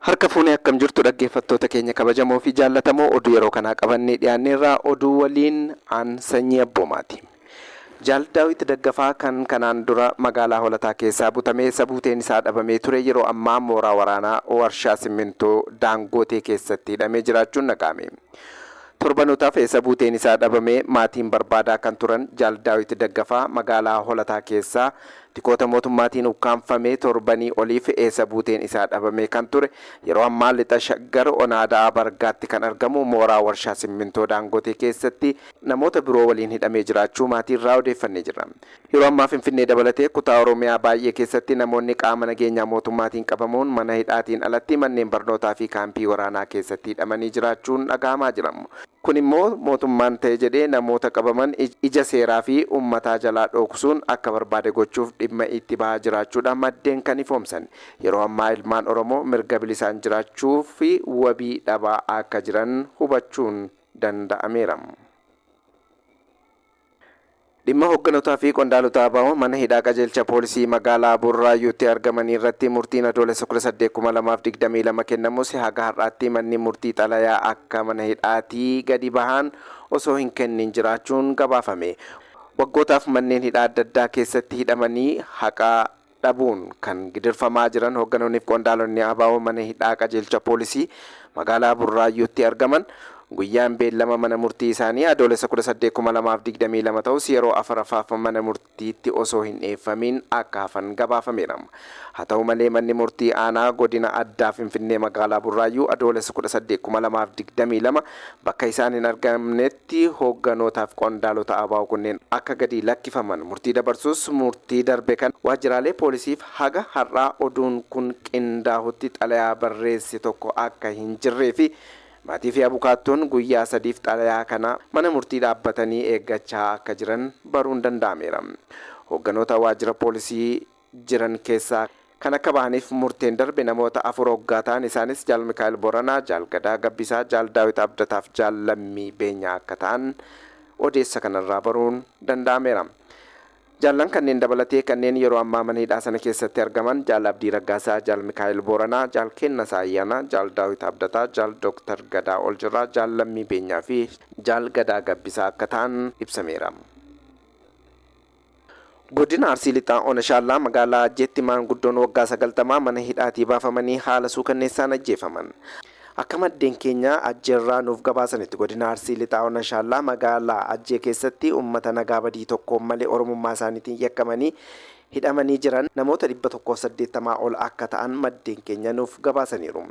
Harka fuunee akkam jirtu dhaggeeffattoota keenya kabajamoo fi jaallatamoo oduu yeroo kanaa qabannee dhiyaanneerraa oduu waliin aan Sanyii Abboomaati. Jaal Daawit Daggafaa kan kanaan dura magaalaa Holataa keessaa butamee eessa buuteen isaa dhabamee ture yeroo ammaa mooraa waraanaa warshaa simmintoo Daangootee keessatti hidhamee jiraachuun dhaga'ame. Torbanootaaf eessa buuteen isaa dhabamee maatiin barbaadaa kan turan Jaal Daawit Daggafaa magaalaa Holataa keessaa tikoota mootummaatiin ukkaamfamee torbanii oliif eessa buuteen isaa dhabamee kan ture yeroo ammaa Lixa Shaggar ona Ada'aa Bargaatti kan argamu mooraa warshaa simmintoo Daangotee keessatti namoota biroo waliin hidhamee jiraachuu maatii irraa odeeffannee jirra. Yeroo ammaa Finfinnee dabalatee kutaa Oromiyaa baay'ee keessatti namoonni qaama nageenyaa mootummaatiin qabamuun mana hidhaatiin alatti manneen barnootaa fi kaampii waraanaa keessatti hidhamanii jiraachuun dhagahamaa jira. Kun immoo mootummaan ta'e jedhee namoota qabaman ija seeraa fi ummataa jalaa dhooksuun akka barbaade gochuuf dhimma itti bahaa jiraachuudha maddeen kan ifoomsan. Yeroo ammaa ilmaan Oromoo mirga bilisaan jiraachuu fi wabii dhabaa akka jiran hubachuun danda'ameera. Dhimma hogganotaa fi qondaalota ABO mana hidhaa qajeelcha poolisii magaalaa Burraayyuutti argamanii irratti murtiin Adoolessa 18,2022 kennamus haga har'aatti manni murtii xalayaa akka mana hidhaatii gadi bahan osoo hin kennin jiraachuun gabaafame. Waggootaaf manneen hidhaa adda addaa keessatti hidhamanii haqa dhabuun kan gidirfamaa jiran hogganoonni fi qondaalonni ABO mana hidhaa qajeelcha poolisii magaalaa Burraayyuutti argaman guyyaan beellama mana murtii isaanii Adoolessa 18,2022 ta'us yeroo afraffaaf mana murtiitti osoo hin dhiyeeffamiin akka hafan gabaafameera. Haa ta'u malee manni murtii aanaa godina addaa Finfinnee magaalaa Burraayyuu Adoolessa 18,2022 bakka isaan hin argamnetti hogganootaaf qondaalota ABO kunneen akka gadi lakkifaman murtii dabarsus murtii darbe kana waajjiraalee poolisiif haga har'aa oduun kun qindaahutti xalayaa barreesse tokko akka hin jirree fi maatii fi abukaattoon guyyaa sadiif xalayaa kana mana murtii dhaabbatanii eeggachaa akka jiran baruun danda'ameera. Hogganoota waajjira poolisii jiran keessaa kan akka bahaniif murteen darbe namoota 4 hoggaa ta'an isaanis Jaal Mikaa'el Booranaa, Jaal Gadaa Gabbisaa, Jaal Daawit Abdataaf Jaal Lammii Beenyaa akka ta'an odeessa kanarraa baruun danda'ameera. Jaallan kanneen dabalatee kanneen yeroo ammaa mana hidhaa sana keessatti argaman Jaal Abdii Raggaasaa, Jaal Mikaa'el Booranaa, Jaal Kennasaa Ayyaanaa, Jaal Daawit Abdataa, Jaal Dr. Gadaa Oljirraa, Jaal Lammii Beenyaa fi Jaal Gadaa Gabbisaa akka ta'an ibsameera. Godina Arsii Lixaa Ona Shaallaa magaalaa Ajjeetti maanguddoon waggaa 90 mana hidhaatii baafamanii haala suukanneessaan ajjeefaman. Akka maddeen keenya Ajjeerraa nuuf gabaasanitti Godina Arsii Lixaa Ona Shaallaa magaalaa Ajjee keessatti uummata nagaa badii tokkoon malee Oromummaa isaaniitiin yakkamanii hidhamanii jiran namoota 180 ol akka ta'an maddeen keenya nuuf gabaasaniiru.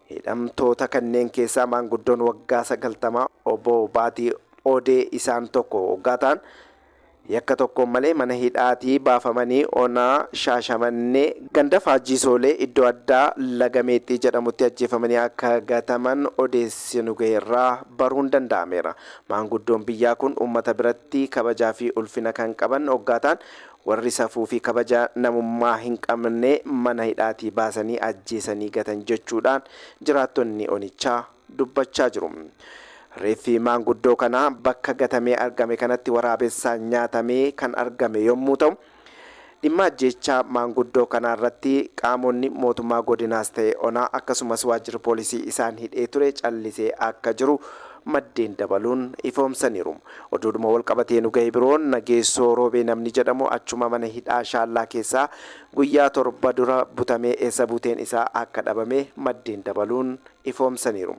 Hidhamtoota kanneen keessaa maanguddoon waggaa 90 Obbo Baatii Odee isaan tokko oggaa ta'an, yakka tokkoon malee mana hidhaatii baafamanii ona Shaashamannee ganda Faajjii Soolee iddoo addaa Laga Meexxii jedhamutti ajjeefamanii akka gataman odeessi nu gahe irraa baruun danda'ameera. Maanguddoon biyyaa kun uummata biratti kabajaa fi ulfina kan qaban oggaa ta'an, Warri safuu fi kabaja namummaa hin qabne mana hidhaatii baasanii ajjeesanii gatan jechuudhaan jiraattonni onichaa dubbachaa jiru. Reeffi maanguddoo kanaa bakka gatamee argame kanatti waraabessaan nyaatamee kan argame yommuu ta'u, dhimma ajjeechaa maanguddoo kanaa irratti qaamonni mootummaa godinaas ta'e onaa akkasumas waajjirri poolisii isaan hidhee ture callisee akka jiru maddeen dabaluun ifoomsaniiru. Oduudhuma walqabatee nu gahe biroon Nageessoo Roobee namni jedhamu achuma mana hidhaa Shaallaa keessaa guyyaa 7 dura butamee eessa buuteen isaa akka dhabame maddeen dabaluun ifoomsaniiru.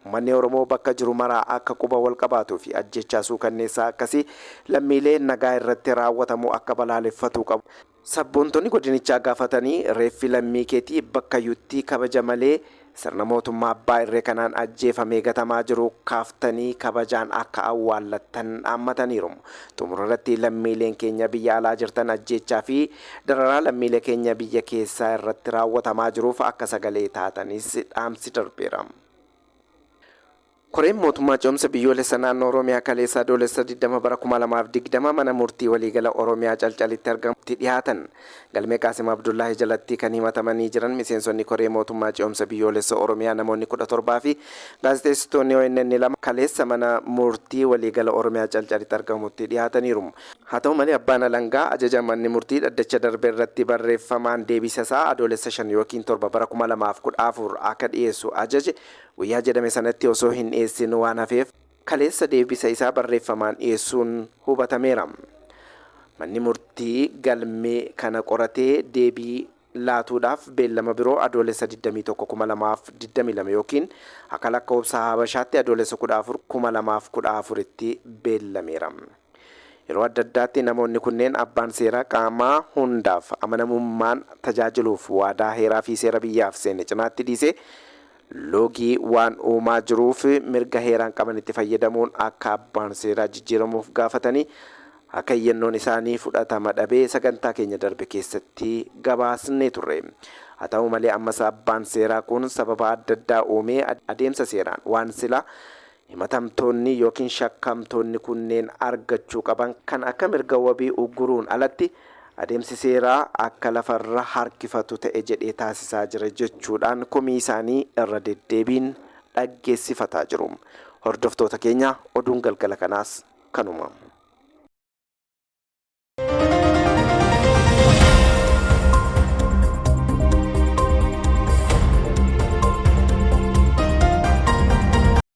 Ummanni Oromoo bakka jiru maraa akka quba walqabaatuu fi ajjeechaa suukanneessaa akkasii lammiilee nagaa irratti raawwatamu akka balaaleffatuu qabu Sabboontonni godinichaa gaafatanii reeffi lammii keetii bakkayyuutti kabaja malee sirna mootummaa abbaa irree kanaan ajjeefamee gatamaa jiru kaaftanii kabajaan akka awwaallattan dhaammataniiru. Xumura irratti lammiileen keenya biyya alaa jirtan ajjeechaa fi dararaa lammiilee keenya biyya keessaa irratti raawwatamaa jiruuf akka sagalee taatanis dhaamsi darbeera. Koreen Mootummaa Ce'umsa Biyyoolessa Naannoo Oromiyaa kaleessa Adoolessa 20 bara 2020 Mana Murtii Waliigala Oromiyaa Calcalitti argamutti dhihaatan. Galmee Qaasim Abdullaahi jalatti kan himatamanii jiran miseensonni Koree Mootummaa Ce'umsa Biyyoolessa Oromiyaa namoonni 17 fi gaazexeessitoonni ONN 2 kaleessa Mana Murtii Waliigala Oromiyaa Calcalitti argamutti dhihaataniiru. Haa ta'u malee Abbaan Alangaa ajaja manni murtii dhaddacha darbe irratti barreeffamaan deebiisasaa Adoolessa 5 ykn 7 bara 2014 akka dhiyeessu ajaje guyyaa jedhame sanatti osoo hin dhiyeessin waan hafeef kaleessa deebisa isaa barreeffamaan dhiyeessuun hubatameera. Manni murtii galmee kana qoratee deebii laatuudhaaf beellama biroo Adoolessa 21, 2022 ykn akka lakkoofsa Habashaatti Adoolessa 14, 2014tti beellameera. Yeroo adda addaatti namoonni kunneen abbaan seeraa qaama hundaaf amanamummaan tajaajiluuf waadaa heeraa fi seera biyyaaf seene cinaatti dhiisee loogii waan uumaa jiruuf mirga heeraan qabanitti fayyadamuun akka abbaan seeraa jijjiiramuuf gaafatanii akka iyyannoon isaanii fudhatama dhabe sagantaa keenya darbe keessatti gabaasnee turre. Haa ta'u malee ammas abbaan seeraa kun sababa adda addaa uumee adeemsa seeraan waan sila Himatamtoonni yookiin shakkamtoonni kunneen argachuu qaban kan akka mirga wabii ugguruun alatti adeemsi seeraa akka lafarra harkifatu ta'e jedhee taasisaa jira jechuudhaan komii isaanii irra deddeebiin dhaggeessifataa jiru. Hordoftoota keenya oduun galgala kanaas kanuma.